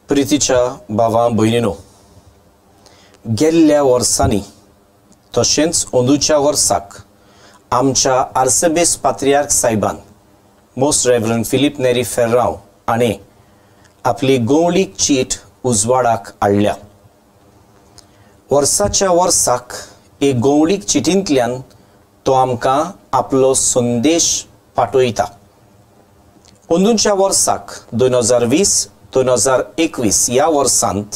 प्रितीच्या भावा भयणीनो, गेल्ल्या वर्सांनी तशेंच अंदूच्या वर्साक आमच्या आर्सेबीस पात्रियार्क साहेबान मोस्ट रेवरंड फिलीप नेरी फेर्रांव हाणें आपली गोवळीक चीट उजवाडाक हाडल्या. वर्साच्या वर्साक एक गोवळीक चिटींतल्यान तो आमकां आपलो संदेश पाठयता. अंदूच्या वर्साक 2020 2021 ह्या वर्सांत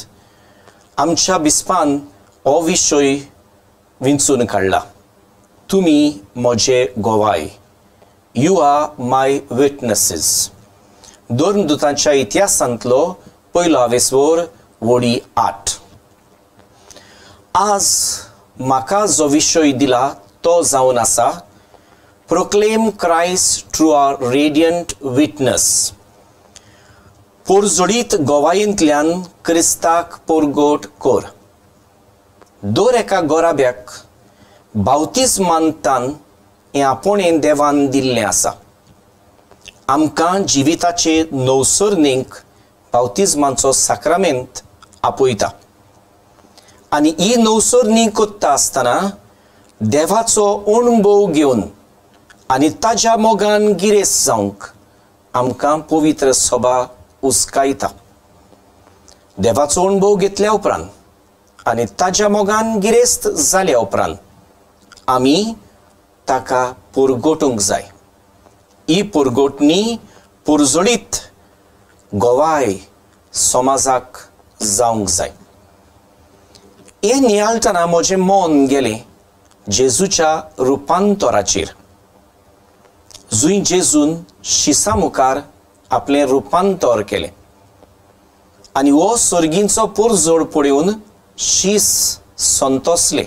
आमच्या बिस्पान हो विशय विंचून काडला, तुमी म्हजे गोवाय, you are my witnesses. धर्मदूतांच्या इतिहासांतलो पयलो आवेसवर वडी 8. आज म्हाका जो विशय दिला तो जावन आसा proclaim Christ through our radiant witness. पोरजोडीत गोवायेंतल्यान क्रिस्ताक पोरगोट कर. दर एका गोराब्याक बावतीस मानतान हें आपोणें देवान दिल्लें आसा. आमकां जिविताचे नवसरणीक बावतिज्माचो साक्रामेंत आपयता आनी ही नवसरणी करता आसतना देवाचो अणभव घेवन आनी ताज्या मोगान गिरेस्त जावंक आमकां पवित्र सभा उस्कायता. देवाचो अणभव घेतल्या उपरांत आनी ताज्या मोगान गिरेस्त जाल्या उपरांत आमी ताका पुरगोटूंक जाय. ही पुरगोटणी पुरजोडीत गोवाय समाजाक जावंक जाय. हें नियाळटना म्हजें मन गेलें जेजूच्या रुपांतराचेर, जंय जेजून शिसा मुखार आपलें रुपांतर केलें आनी हो सर्गींचो पोरजोड पळोवन शीस संतोसले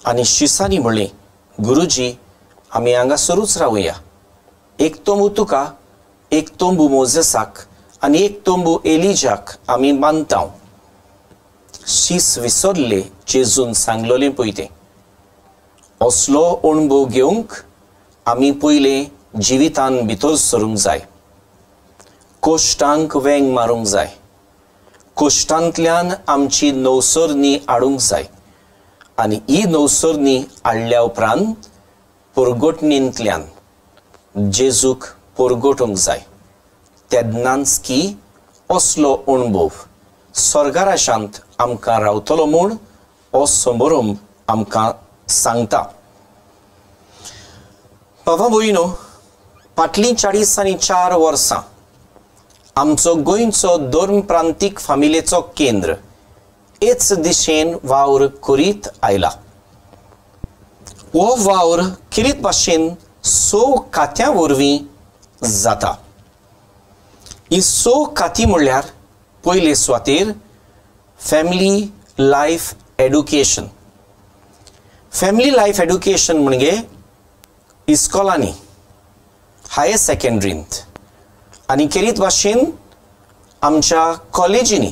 आनी शिसांनी म्हणलें, गुरुजी आमी हांगासरूच रावया, एक तंबू तुका, एक तंबू मोजेसाक आनी एक तंबू एलिजाक आमी बांदता. शीस विसरले जेजून सांगलोलें पळय तें. असलो अणभव घेवंक आमी पयलें जिवितान भितर सरूंक जाय, कोश्टांक वेंग मारूंक जाय, कोश्टांतल्यान आमची नवसरणी हाडूंक जाय आनी ही नवसरणी हाडल्या उपरांत पोरगोटणींतल्यान जेजूक पोरगोटूंक जाय. तेन्नाच की असलो अणभव स्वर्गाराशांत आमकां रावतलो म्हूण हो समारंभ आमकां सांगता. बाबा भयणो, फाटलीं 44 वर्सां आमचो गोंयचो धर्म प्रांतीक फामिलेचो केंद्र हेच दिशेन वावर करीत आयला. हो वावर खेरीत भाशेन 6 खात्यां वरवीं जाता. ही 6 खातीं म्हणल्यार पयले सुवातेर family life education. Family life education म्हणजे इस्कॉलांनी, हायर सेकंडरींत आनी खेरीत भाशेन आमच्या कॉलेजींनी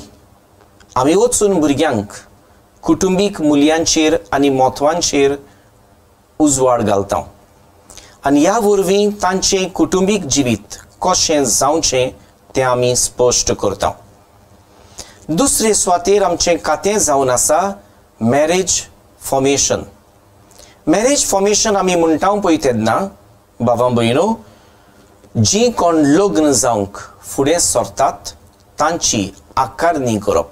आमी वचून भुरग्यांक कुटुंबीक मुल्यांचेर आनी म्हत्वांचेर उजवाड घालता आनी ह्या वरवीं तांचें कुटुंबीक जिवीत कशें जावचें तें आमी स्पश्ट करता. दुसरे सुवातेर आमचें खातें जावन आसा मॅरेज फॉर्मेशन. मॅरेज फॉर्मेशन आमी म्हणटा पळय तेन्ना बाबा भयणो, जीं कोण लग्न जावंक फुडें सरतात तांची आकारणी करप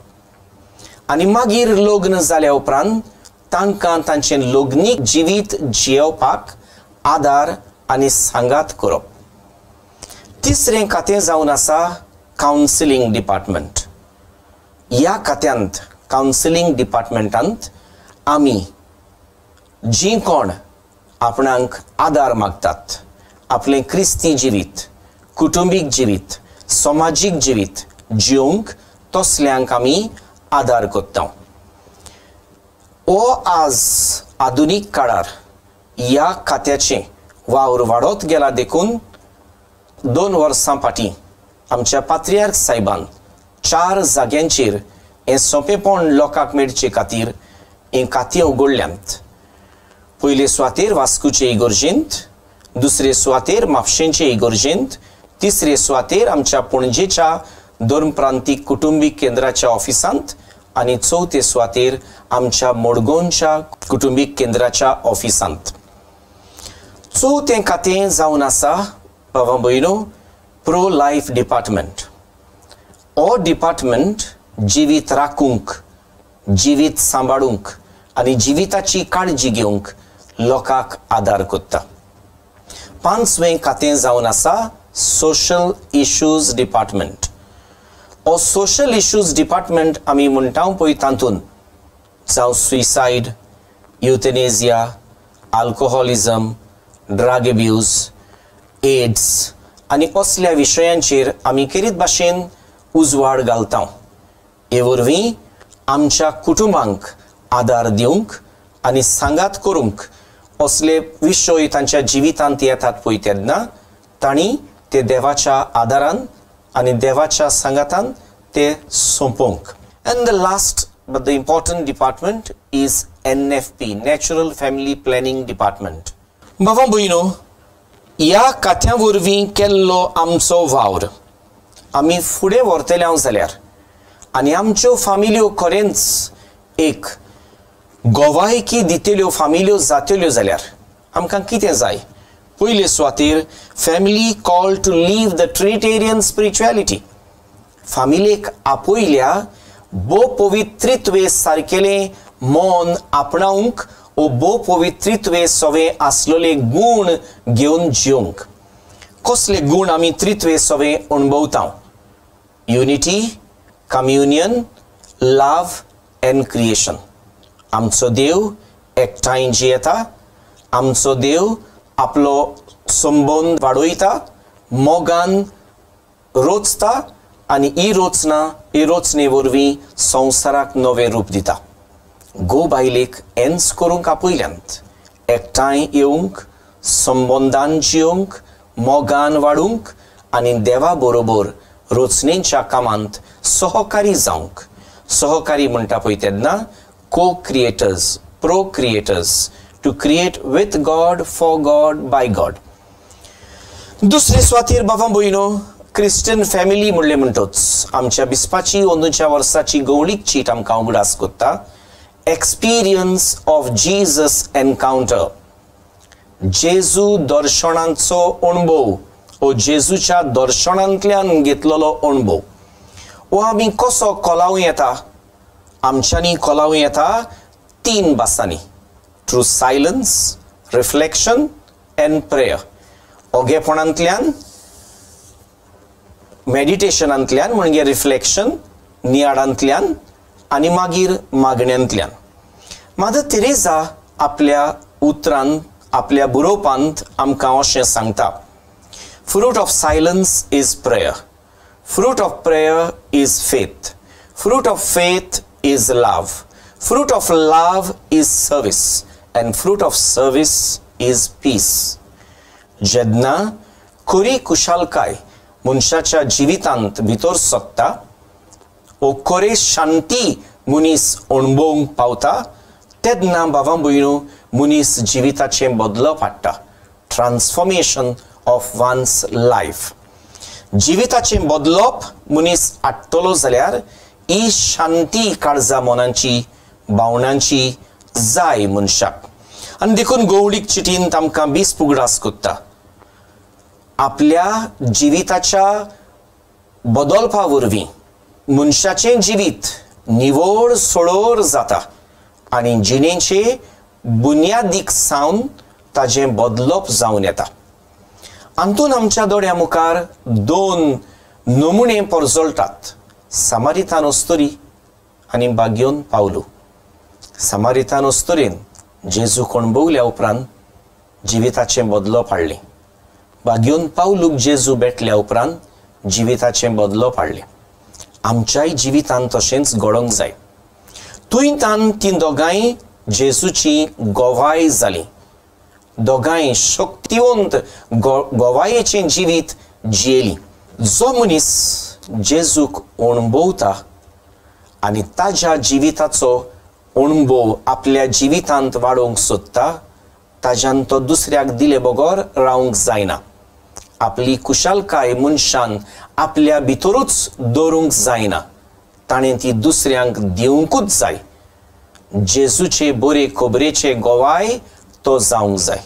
आनी मागीर लग्न जाल्या उपरांत तांकां तांचें लग्नीक जिवीत जियेवपाक आदार आनी सांगात करप. तिसरें खातें जावन आसा कावन्सिलींग डिपार्टमेंट. ह्या खात्यांत कावन्सिलींग डिपार्टमेंटांत आमी जीं कोण आपणाक आदार मागतात, आपलें क्रिस्ती जिवीत, कुटुंबीक जिवीत, समाजीक जिवीत जिवंक तसल्यांक आमी आदार करता. हो आज आधुनीक काळार ह्या खात्याचें वावर वाडत गेला देखून 2 वर्सां फाटीं आमच्या पात्रियार्क साहेबान 4 जाग्यांचेर हें सोंपेपण लोकांक मेळचे खातीर हें खातें उगडल्यांत. पयले सुवातेर वास्कोचे इगर्जेंत, दुसरे सुवातेर म्हापशेंचे इगर्जेंत, तिसरे सुवातेर आमच्या पणजेच्या धर्मप्रांतीक कुटुंबीक केंद्राच्या ऑफिसांत आनी चवथे सुवातेर आमच्या मडगांवच्या कुटुंबीक केंद्राच्या ऑफिसांत. चवथें खातें जावन आसा भावा भयणो प्रो लायफ डिपार्टमेंट. हो डिपार्टमेंट जिवीत राखूंक, जिवीत सांबाळूंक आनी जिविताची काळजी घेवंक लोकांक आदार करता. पांचवें खातें जावन आसा सोशल इश्यूज डिपार्टमेंट. हो सोशल इश्यूज डिपार्टमेंट आमी म्हणटा पळय तातूंत जावं suicide, euthanasia, alcoholism, drug abuse, AIDS आनी असल्या विशयांचेर आमी खेरीत भाशेन उजवाड घालता. हे वरवीं आमच्या कुटुंबांक आदार दिवंक आनी सांगात करूंक असले विशय तांच्या जिवितांत येतात पळय तेन्ना तांणी ते देवाच्या आदारान आनी देवाच्या सांगातान ते सोंपोवंक. And the last but the important department is NFP, natural family planning department. बाबा भयणो, ह्या खात्या वरवीं केल्लो आमचो वावर आमी फुडें व्हरतले हांव जाल्यार आनी आमच्यो फामिल्यो खरेंच एक गोवायकी दितल्यो फामिल्यो जातल्यो जाल्यार आमकां कितें जाय? पयले सुवातेर family call to live the trinitarian spirituality. फामिलेक आपयल्या भोव पवित्रित्वे सारकेलें मन आपणावंक ओ भोव पवित्रित्वे सवे आसलेले गूण घेवन जिवंक. कसले गूण आमी त्रित्वे सवे अणभवता? Unity, communion, love and creation. आमचो देव एकठांय जियेता, आमचो देव आपलो संबंद वाडयता, मोगान रोचता आनी ही रोचना ही रोचणे वरवीं संवसाराक नवें रूप दिता. गो बायलेक एन्स करूंक आपयल्यांत, एकठांय येवंक, संबंदान जिवंक, मोगान वाडूंक आनी देवा बरोबर रोचणेच्या कामांत सहकारी जावंक. सहकारी म्हणटा पळय तेन्ना co creators, pro creators, to create with God, for God, by God. दुसरे सुवातेर बाबा भयणो क्रिश्चन फॅमिली म्हणलें म्हणटच आमच्या बिस्पाची अंदूच्या वर्साची गवळीक चीट आमकां उगडास कोत्ता. एक्सपिरियन्स ऑफ जीजस एनकावंटर, जेजू दर्शनाचो अणभव ओ जेजूच्या दर्शनांतल्यान घेतलेलो अणभव हो आमी कसो कोलावूं येता? आमच्यांनी कोलावूं येता तीन भासांनी, through silence, reflection and prayer. ओगेपणांतल्यान, मेडिटेशनांतल्यान म्हणजे रिफ्लेक्शन, नियाळांतल्यान आनी मागीर मागण्यांतल्यान. मादर तेरेजा आपल्या उतरान, आपल्या बरोवपांत आमकां अशें सांगता, fruit of silence is prayer, fruit of prayer is faith, fruit of faith is love, fruit of love is service and fruit of service is peace. जेन्ना खरी कुशालकाय मनशाच्या जिवितांत भितर सोदता ओ खरे शांती मनीस अणभवूंक पावता तेन्ना बाबा भयणो मनीस जिविताचें बदलप हाडटा, ट्रान्सफॉर्मेशन ऑफ वन्स लायफ. जिविताचें बदलप मनीस हाडटलो जाल्यार ही शांती काळजा मनाची भावनांची जाय मनशाक. आनी देखून गवळीक चिटीन आमकां बीस उगडास कोत्ता, आपल्या जिविताच्या बदलपा वरवीं मनशाचें जिवीत निवळ सोळोर जाता आनी जिणेचे बुन्यादीक सावन ताजें बदलप जावन येता. हातूंत आमच्या दोळ्या मुखार दोन नमुने परजळटात, सामारितान अस्तुरी आनी बाग्योन पावलू. सामारितान अस्तुरेन जेजूक अणभवल्या उपरांत जिविताचें बदलप हाडलें, बाग्योन पावलूक जेजू भेटल्या उपरांत जिविताचें बदलप हाडलें. आमच्याय जिवितांत तशेंच घडोवंक जाय. तुयतान तीं दोगांय जेजूची गोवाय जालीं, दोगांय शक्तिवंत गोवायेचें जिवीत जियेलीं. जो मनीस जेजूक अणभवता आनी ताज्या जिविताचो अणभव आपल्या जिवितांत वाडोवंक सोदता ताज्यान तो दुसऱ्याक दिले बगर रावंक जायना. आपली कुशालकाय मनशान आपल्या भितरूच दवरूंक जायना, ताणें ती दुसऱ्यांक दिवंकूच जाय. जेजूचे बरे खबरेचे गोवाय तो जावंक जाय.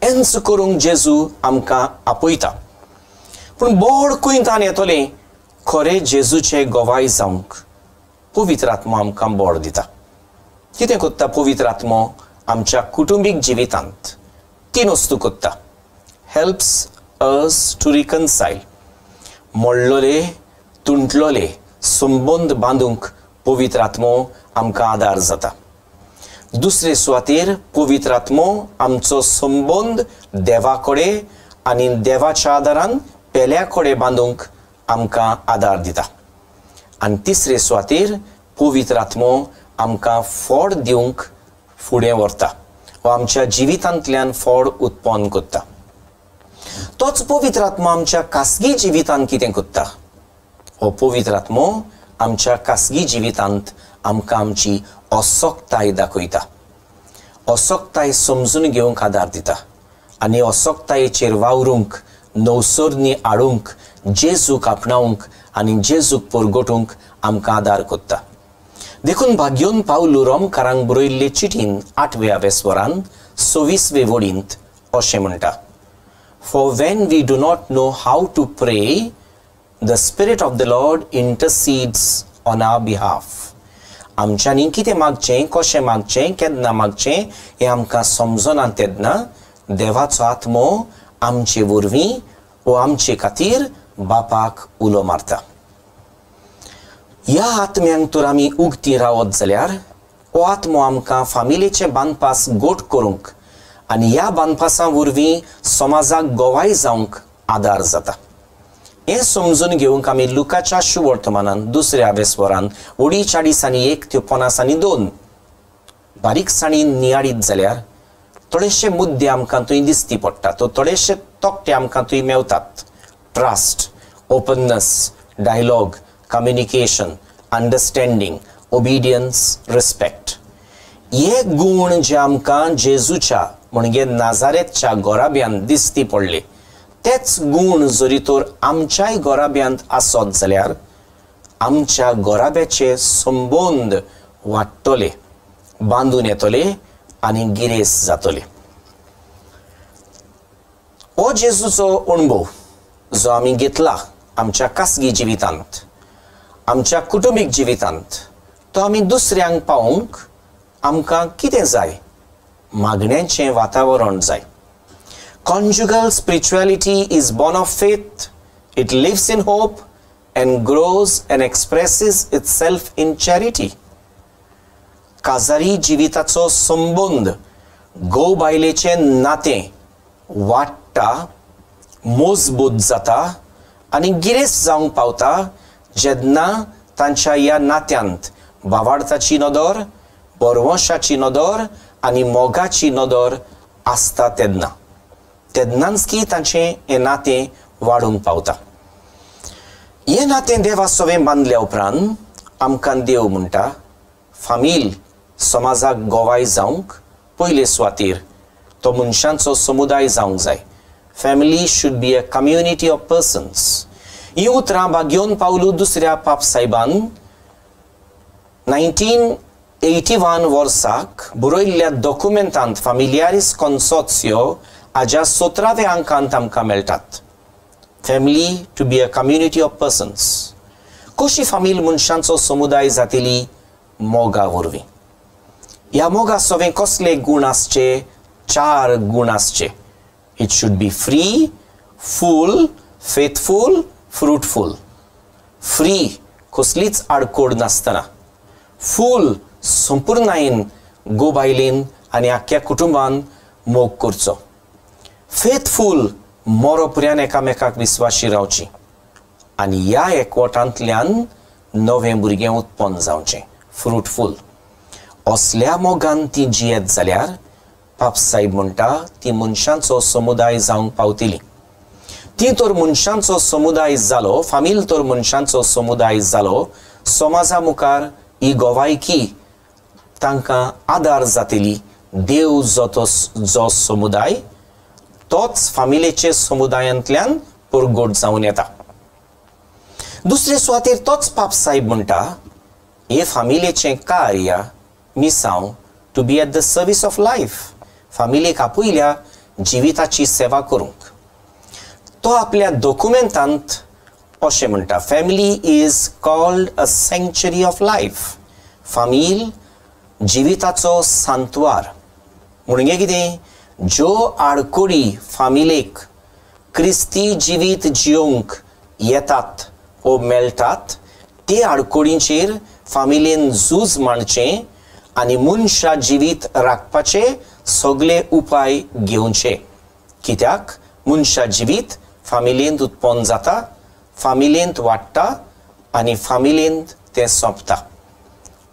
एन्स करूंक जेजू आमकां आपयता. पूण बोड कुयतान येतलें खरें जेजूचे गोवाय जावंक पवित्र आत्मो आमकां बोड दिता. कितें कोत्ता पवित्र आत्मो आमच्या कुटुंबीक जिवितांत? तीन वस्तू कोत्ता. Helps us to रिकन्सायल. मोडलोले तुंटलोले संबंद बांदूंक पवित्र आत्मो आमकां आदार जाता. दुसरे सुवातेर पवित्र आत्मो आमचो संबंद देवा कडेन आनी देवाच्या आदारान पेल्या कडेन बांदूंक आमकां आदार दिता. आनी तिसरे सुवातेर पवित्र आत्मो आमकां फोड दिवंक फुडें व्हरता वा आमच्या जिवितांतल्यान फोड उत्पन्न करता. तोच पवित्र आत्मो आमच्या खासगी जिवितांत कितें करता? हो पवित्र आत्मो आमच्या खासगी जिवितांत आमकां आमची असक्ताय दाखयता, असक्ताय समजून घेवंक आदार दिता आनी असक्तायेचेर वावरूंक, नवसरणी हाडूंक, जेजूक आपणावंक आनी जेजूक परगटूंक आमकां आदार करता. देखून भाग्योन पावलू रोमकारांक बरयल्ले चिटीन 8व्या वेस्वरान 26वे वडींत अशें म्हणटा, For when we do not know how to pray, the Spirit of the Lord intercedes on our behalf. आमच्यांनी कितें मागचें, कशें मागचें, केन्ना मागचें हें आमकां समजना तेन्ना देवाचो आत्मो आमचे वरवीं वो आमचे खातीर बापाक उलो मारता. ह्या आत्म्यांक तर आमी उगती रावत जाल्यार हो आत्मो आमकां फामिलेचे बांदपास गोट करूंक आनी ह्या बांदपासां वरवीं समाजाक गोवाय जावंक आदार जाता. हें समजून घेवंक आमी लुकाच्या शुवर्तमानान 2ऱ्या वेस्वरान 40 आनी 1 ते 50 आनी 2 बारीकसाणीन नियाळीत जाल्यार थोडेशे मुद्दे आमकां थंय दिसती पडटात, तो थोडेशे तकटे आमकां थंय मेवतात. Trust, openness, dialogue, communication, understanding, obedience, respect. हे गूण जे आमकां जेजूच्या म्हणजे नाजारेतच्या गोराब्यांत दिसती पडले तेच गूण जरी तर आमच्याय गोराब्यांत आसत जाल्यार आमच्या गोराब्याचे संबंद वाडटले, बांदून येतले आनी गिरेस्त जातले. हो जेजूचो अणभव जो आमी घेतला आमच्या खासगी जिवितांत, आमच्या कुटुंबीक जिवितांत, तो आमी दुसऱ्यांक पावोवंक आमकां कितें जाय? मागण्यांचें वातावरण जाय. Conjugal spirituality is born of faith, it lives in hope and grows and expresses itself in charity. काजारी जिविताचो संबंद घोव बायलेचें नातें वाडटा, मजबूत जाता आनी गिरेस्त जावंक पावता जेन्ना तांच्या ह्या नात्यांत भावार्थाची नदर, बरवंशाची नदर आनी मोगाची नदर आसता तेन्ना तेन्नाच की तांचें हें नातें वाडूंक पावता. हें नातें देवा सवें बांदल्या उपरांत आमकां देव म्हणटा फामील समाजाक गोवाय जावंक पयले सुवातेर तो मनशांचो समुदाय जावंक जाय. Family should be a community of persons. हीं उतरां भाग्योन पावलू 2ऱ्या पाप साहेबान 1981 वर्साक बरयल्ल्या डॉक्युमेंटांत फामिलियारीस कॉन्सोर्सियो हाज्या 17व्या अंकांत आमकां मेळटात. Family to be a community of persons. कशी फामील मनशांचो समुदाय जातली? मोगा वरवीं. ह्या मोगा सवें कसले गूण आसचे? 4 गूण आसचे. It should be free, full, faithful, fruitful. Free, कसलीच आडकोड नासतना. फूल, संपूर्णायेन घोव बायलेन आनी आख्ख्या कुटुंबान मोग करचो. फेथफूल, मोरोपर्यान एकामेकाक विस्वाशी रावची आनी ह्या एकवटांतल्यान नवें भुरगें उत्पन्न जावचें, फ्रुटफूल. असल्या मोगान ती जियेत जाल्यार पाप साहेब म्हणटा ती मनशांचो समुदाय जावंक पावतली. ती तर मनशांचो समुदाय जालो, फामील तर मनशांचो समुदाय जालो, समाजा मुखार ही गोवायकी तांकां आदार जातली. देव जो तो जो समुदाय तोच फामिलेचे समुदायांतल्यान परगट जावन येता. दुसरे सुवातेर तोच पाप साहेब म्हणटा, हे फामिलेचें कार्य मिसांव to be at the service of life, फामिलेक आपयल्या जिविताची सेवा करूंक. तो आपल्या दोकुमेंतांत अशें म्हणटा, family is called a sanctuary of life, फामील जिविताचो सांतवार. म्हणजे कितें, ज्यो आडकोडी फामिलेक क्रिस्ती जिवीत जियोवंक येतात ओ मेळटात ते आडकोडींचेर फामिलेन झूज मांडचें आनी मनशा जिवीत राखपाचे सगळे उपाय घेवचे. कित्याक मनशा जिवीत फामिलेंत उत्पन्न जाता, फामिलेंत वाडटा आनी फामिलेंत तें सोंपता.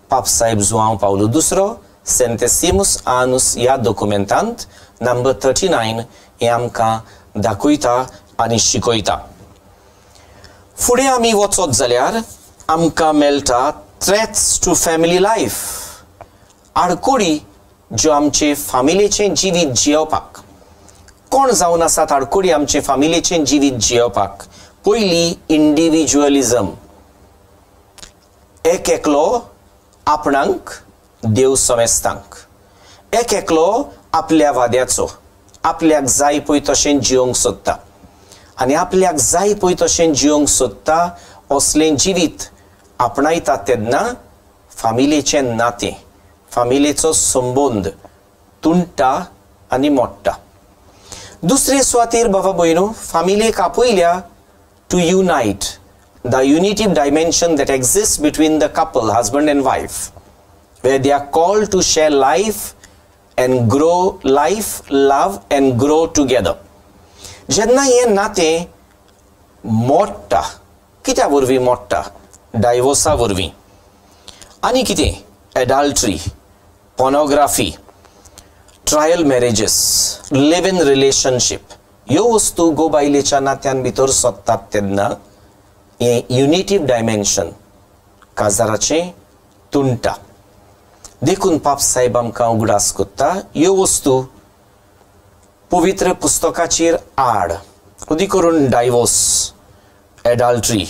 पाप साहेब जुआंव पावलो दुसरो सेंतेसिमूस आनुस ह्या दोकुमेंतांत नंबर 39 हें आमकां दाखयता आनी शिकयता. फुडें आमी वचत जाल्यार आमकां मेळटा थ्रेट्स टू फॅमिली लायफ, आडकोडी ज्यो आमचे फामिलेचें जिवीत जियोवपाक. कोण जावन आसात आडकोडी आमचे फामिलेचें जिवीत जियोवपाक? पयली इंडिविज्युअलिजम, एक एकलो आपणांक देव समेस्तांक, एक एकलो आपल्या वाद्याचो, आपल्याक जाय पळय तशें जियोवंक सोदता आनी आपल्याक जाय पळय तशें जियोवंक सोदता असलें जिवीत आपणायता तेन्ना फामिलेचें नातें, फामिलेचो संबंद तुंटा आनी मोडटा. दुसरे सुवातेर बाबा भयणू फामिलेक आपयल्या to unite, the unitive dimension that exist between the couple, husband and wife, where they are called to share life and grow life, love and grow together. जेन्ना हें नातें मोडटा, कित्या वरवीं मोडटा? डायवोर्सा वरवीं आनी कितें, adultery, pornography, trial marriages, live in relationship, ह्यो वस्तू घोव बायलेच्या नात्यान भितर सोदतात तेन्ना हें युनिटीव डायमेन्शन काजाराचें तुंटा. देखून पाप साहेब आमकां उगडास कोत्ता ह्यो वस्तू पवित्र पुस्तकाचेर आड, अदी करून divorce, adultery,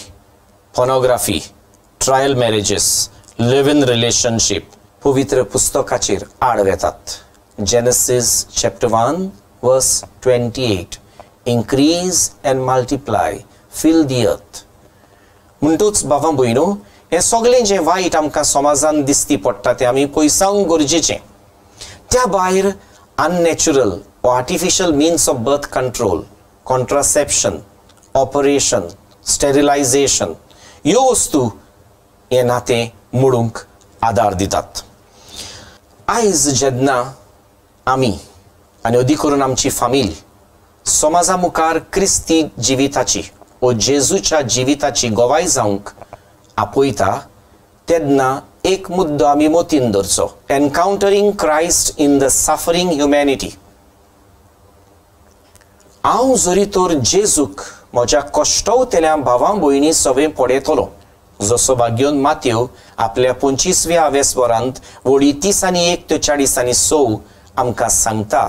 pornography, trial marriages, live in relationship पवित्र पुस्तकाचेर आड वेतात. Genesis chapter 1 verse 28, increase and multiply, fill the earth. म्हणटूच बाबा भयणू हें सगळें जें वायट आमकां समाजान दिसती पडटा तें आमी पयसावंक गरजेचें. त्या भायर unnatural or artificial means of birth control, contraception, operation, sterilization ह्यो वस्तू हें नातें मोडूंक आदार दितात. आयज जेन्ना आमी आनी अदीक करून आमची फामील समाजा मुखार क्रिस्ती जिविताची ओ जेजूच्या जिविताची गवाय जावंक आपयता तेन्ना एक मुद्दो आमी मतीन धरचो, encountering Christ in the suffering humanity. हांव जरी तर जेजूक म्हज्या कश्टवतेल्या भावां भयणी सवें पळयतलो, जसो भाग्योन मात्यो आपल्या 25व्या आवेसवरांत वळी 30 आनी 1 ते 40 आनी 6 आमकां सांगता,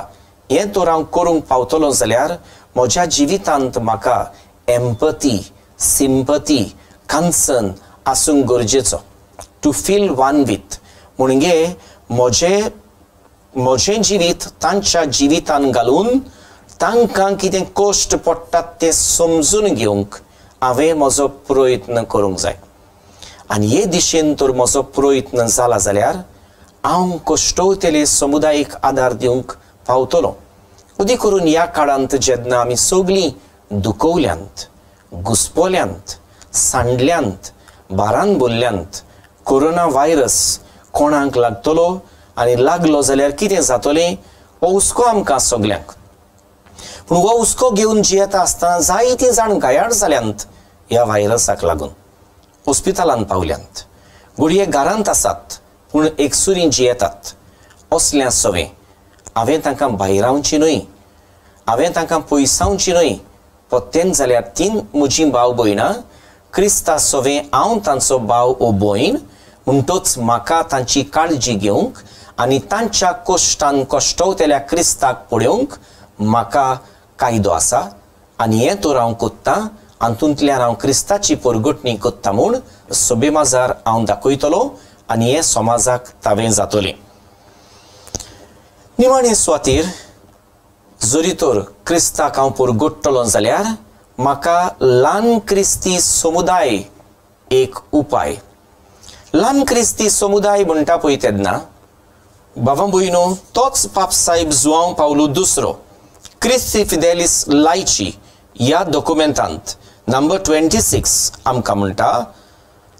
हें तर हांव करूंक पावतलो जाल्यार म्हज्या जिवितांत म्हाका एम्पथी, सिंपथी, कन्सर्न आसूंक गरजेचो, टू फील वन वीथ. म्हणजे म्हजें म्हजें जिवीत तांच्या जिवितान घालून तांकां कितें कश्ट पडटात तें समजून घेवंक हांवें म्हजो प्रयत्न करूंक जाय. आनी हे दिशेन तर म्हजो प्रयत्न जाला जाल्यार हांव कश्टवतेले समुदायीक आदार दिवंक पावतलो. अदी करून ह्या काळांत जेन्ना आमी सगळीं दुखवल्यांत, घुसपोल्यांत, सांडल्यांत, भारान भरल्यांत, कोरोना व्हायरस कोणाक लागतलो आनी लागलो जाल्यार कितें जातलें हो हुस्को आमकां सगल्यांक. पूण हो हुस्को घेवन जियेता आसतना जायतीं जाण घायाळ जाल्यांत ह्या व्हायरसाक लागून, हॉस्पिटलांत पावल्यांत, घडये घरांत आसात पूण एकसुरी जियेतात. असल्या सवें हांवें तांकां भायरावची न्हय, हांवें तांकां पयसावची न्हय. पत्तेन जाल्यार तीन म्हजीं भाव भयणां क्रिस्ता सवें हांव तांचो भाव ओ भयण, म्हणटच म्हाका तांची काळजी घेवंक आनी तांच्या कश्टान कश्टवतेल्या क्रिस्ताक पळोवंक म्हाका कायदो आसा आनी हें तर हांव कोत्तां, हातूंतल्यान हांव क्रिस्ताची पोरगटणी कोत्ता म्हूण सभे माजार हांव दाखयतलो आनी हें समाजाक तावें जातलें. निमाणे सुवातेर जरी तर क्रिस्ताक हांव पोरगोट्टलो जाल्यार म्हाका ल्हान क्रिस्ती समुदाय एक उपाय. ल्हान क्रिस्ती समुदाय म्हणटा पळय तेन्ना बाबा भयणो तोच पाप साहेब जुआंव पावलू दुसरो क्रिस्ती फिदेलिस लायची ह्या डॉक्युमेंटांत नंबर 26 आमकां म्हणटा,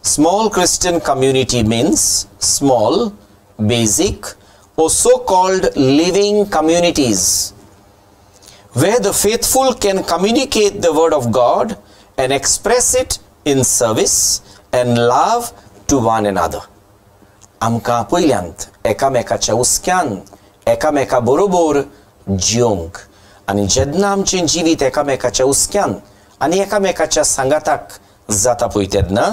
small Christian community means small, basic or so called living communities where the faithful can communicate the word of God and express it in service and love to one another. आमकां पयल्यांत एकामेकाच्या हुस्क्यान एकामेका बरोबर जियोंक आनी जेन्ना आमचें जिवीत एकामेकाच्या हुस्क्यान आनी एकामेकाच्या सांगाताक जाता पळय तेन्ना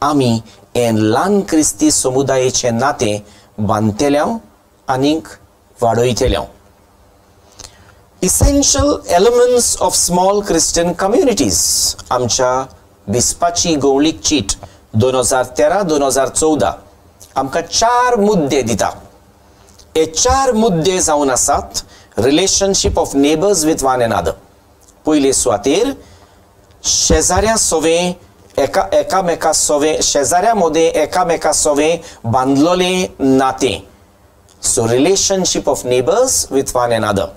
आमी हें ल्हान क्रिस्ती समुदायेचें नातें बांदतले आनीक वाडयतले. Essential elements of small Christian communities आमच्या बिस्पाची गोवळीक चीट 2013-2014 आमकां 4 मुद्दे दिता. हे 4 मुद्दे जावन आसात relationship of neighbours with one another. पयले सुवातेर शेजाऱ्या सोवें एकामेका सोवें शेजाऱ्या मदें एकामेका सोवें बांदलोलें नातें, so relationship of neighbours with one another.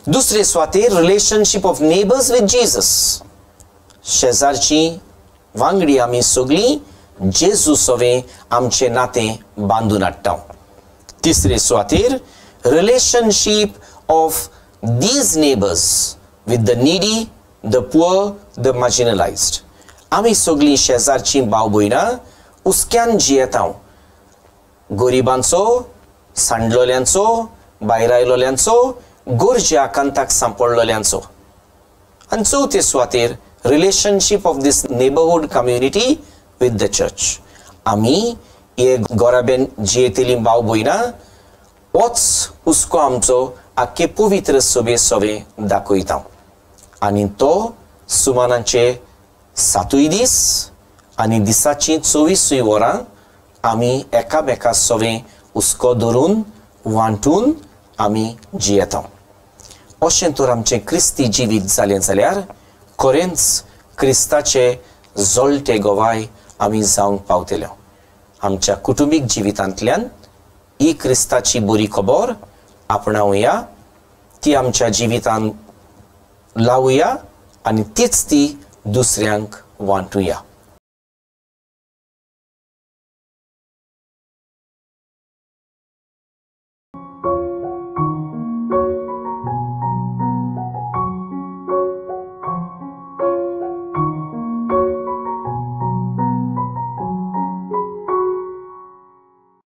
दुसरे सुवातेर relationship of neighbours with Jesus, शेजारची वांगडी आमी सगळीं जेजू सोवें आमचें नातें बांदून हाडटा. तिसरे सुवातेर relationship of these neighbours with the needy, the poor, the marginalised. आमी सगळीं शेजारचीं भाव भयणां हुस्क्यान जियेता, गरिबांचो, सांडलोल्यांचो, भायर आयलोल्यांचो, गरजे आकांताक सांपडलोल्यांचो. आनी चवथे सुवातेर relationship of this neighbourhood community with the church. आमी हे गोराबेन जियेतलीं भाव भयणां होच हुस्को आमचो आख्खे पवित्र सभे सोवे दाखयता आनी तो सुमानाचे 7 दीस आनी दिसाचीं 24 वरां आमी एकामेका सोवे हुस्को धरून वांटून आमी जियेता. अशें तर आमचें क्रिस्ती जिवीत जालें जाल्यार खरेंच क्रिस्ताचे जळटे गोवाय आमी जावंक पावतले. आमच्या कुटुंबीक जिवितांतल्यान ही क्रिस्ताची बरी खबर आपणावया, ती आमच्या जिवितांत लावया आनी तीच ती दुसऱ्यांक वांटुया.